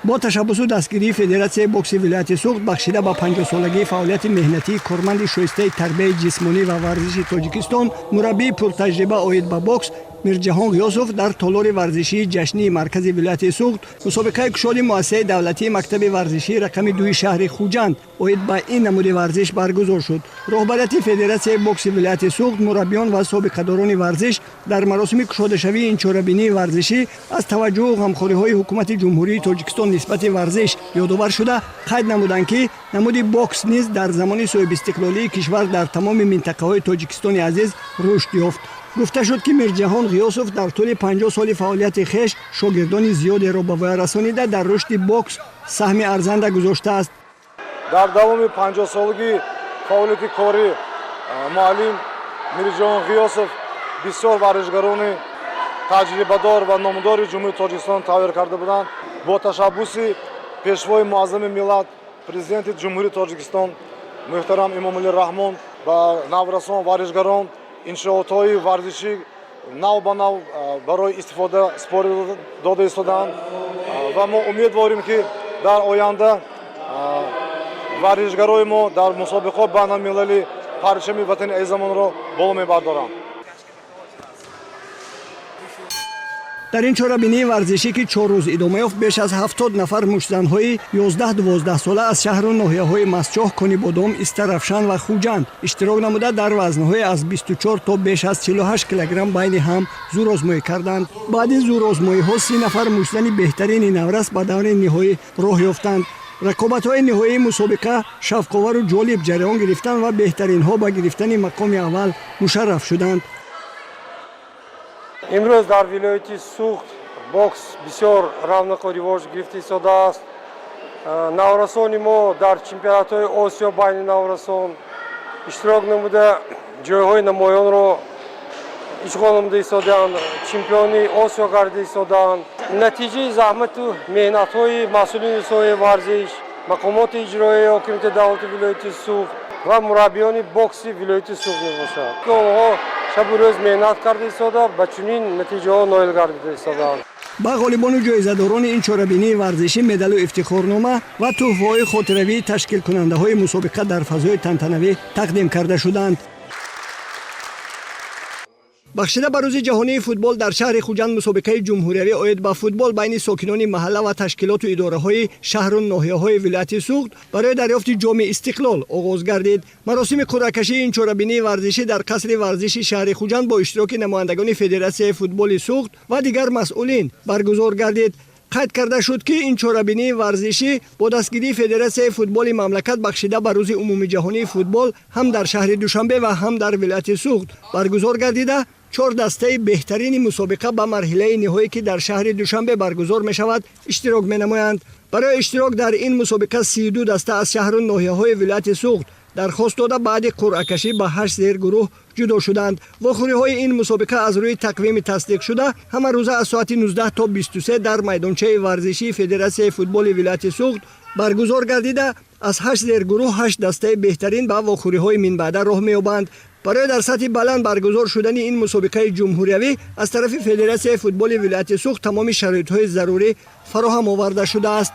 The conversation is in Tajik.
Бо ташаббусу дастгирии Федератсияи бокси вилояти Суғд, бахшида ба 50-солагии фаъолияти меҳнатии корманди шоистаи тарбияи ҷисмонӣ ва варзиши Тоҷикистон, мураббии пуртаҷриба оид ба бокс Мирҷаҳон Ғиёсов, дар толори варзишии ҷашнии маркази вилояти Суғд мусобиқаи кушоди муассисаи давлатии мактаби варзишии рақами 2-и шаҳри Хуҷанд оид ба ин намуди варзиш баргузор шуд. Роҳбарияти Федератсияи бокси вилояти Суғд, мураббиён ва собиқадорони варзиш дар маросими кушодашавии ин чорабинии варзишӣ аз таваҷҷӯҳу ғамхориҳои ҳукумати Ҷумҳурии Тоҷикистон нисбати варзиш ёдовар шуда, қайд намуданд, ки намуди бокс низ дар замони соҳибистиқлолии кишвар дар тамоми минтақаҳои Тоҷикистони азиз рушд ёфт. Гуфта шуд, ки Мирҷаҳон Ғиёсов дар тӯли 50 соли фаъолияти хеш шогирдони зиёдеро ба воя расонида, дар рушди бокс саҳми арзанда гузоштааст. Дар давоми 50-солагии фаъолияти корӣ муаллим Мирҷаҳон Ғиёсов бисёр варзишгарони таҷрибадор ва номдори Ҷумҳурии Тоҷикистон тайёр карда буданд. Бо ташаббуси Пешвои муаззами миллат, Президенти Ҷумҳурии Тоҷикистон муҳтарам Эмомалӣ Раҳмон, ба наврасон, варзишгарон иншоотҳои варзишӣ нав ба нав барои истифода супорида дода истодаанд ва мо умедворем, ки дар оянда варзишгарои мо дар мусобиқаҳои байналмилалӣ парчами ватани азизамонро боло мебардоранд. Дар ин чорабинии варзишӣ, ки 4 рӯз идома ёфт, беш аз 70 нафар муштзанҳои 11-12 сола аз шаҳру ноҳияҳои Мастчоҳ, Конибодом, Истаравшан ва Хуҷанд иштирок намуда, дар вазнҳои аз 24 то беш аз 48 килограмм байни ҳам зӯрозмоӣ карданд. Баъди зӯрозмоиҳо 30 нафар муштзани беҳтарини наврас ба даври ниҳоӣ роҳ ёфтанд. Рақобатҳои ниҳоии мусобиқа шавқовару ҷолиб ҷараён гирифтанд ва беҳтаринҳо ба гирифтани мақоми аввал мушарраф шуданд. Имрӯз дар вилояти Суғд бокс бисёр равнақу ривоҷ гирифта истодааст. Наврасони мо дар чемпионатҳои Осиё байни наврасон иштирок намуда, ҷойҳои намоёнро ишғол намуда истодаанд, чемпиони Осиё гардида истодаанд. Натиҷаи заҳмату меҳнатҳои масъулини соҳаи варзиш, мақомоти иҷроияи ҳокимияти давлати вилояти Суғд ва мураббиёни бокси вилояти Суғд мебошад, ки онҳо шабу рӯз меҳнат карда истода, ба чунин натиҷаҳо ноил гардида истодаанд. Ба ғолибону ҷоизадорони ин чорабинии варзишӣ медалу ифтихорнома ва тӯҳфаҳои хотиравии ташкилкунандаҳои мусобиқа дар фазои тантанавӣ тақдим карда шуданд. Бахшида ба Рӯзи ҷаҳонии футбол дар шаҳри Хуҷанд мусобиқаи ҷумҳуриявӣ оид ба футбол байни сокинони маҳалла ва ташкилоту идораҳои шаҳру ноҳияҳои вилояти Суғд барои дарёфти Ҷоми Истиқлол оғоз гардид. Маросими қуръакашии ин чорабинии варзишӣ дар қасри варзиши шаҳри Хуҷанд бо иштироки намояндагони Федератсияи футболи Суғд ва дигар масъулин баргузор гардид. Қайд карда шуд, ки ин чорабинии варзишӣ бо дастгирии Федератсияи футболи мамлакат, бахшида ба Рӯзи умумиҷаҳонии футбол, ҳам дар шаҳри Душанбе ва ҳам дар вилояти Суғд баргузор гардида, чор дастаи беҳтарини мусобиқа ба марҳилаи ниҳоӣ, ки дар шаҳри Душанбе баргузор мешавад, иштирок менамоянд. Барои иштирок дар ин мусобиқа 32 даста аз шаҳру ноҳияҳои вилояти Суғд дархост дода, баъди қуръакашӣ ба ҳашт зергурӯҳ ҷудо шуданд. Вохӯриҳои ин мусобиқа аз рӯи тақвими тасдиқшуда ҳама рӯза аз соати 19 то 23 дар майдончаи варзишии Федератсияи футболи вилояти Суғд баргузор гардида, аз ҳашт зергурӯҳ ҳашт дастаи беҳтарин ба вохӯриҳои минбаъда роҳ меёбанд. Барои дар сатҳи баланд баргузор шудани ин мусобиқаи ҷумҳуриявӣ аз тарафи Федератсияи футболи вилояти Суғд тамоми шароитҳои зарурӣ фароҳам оварда шудааст.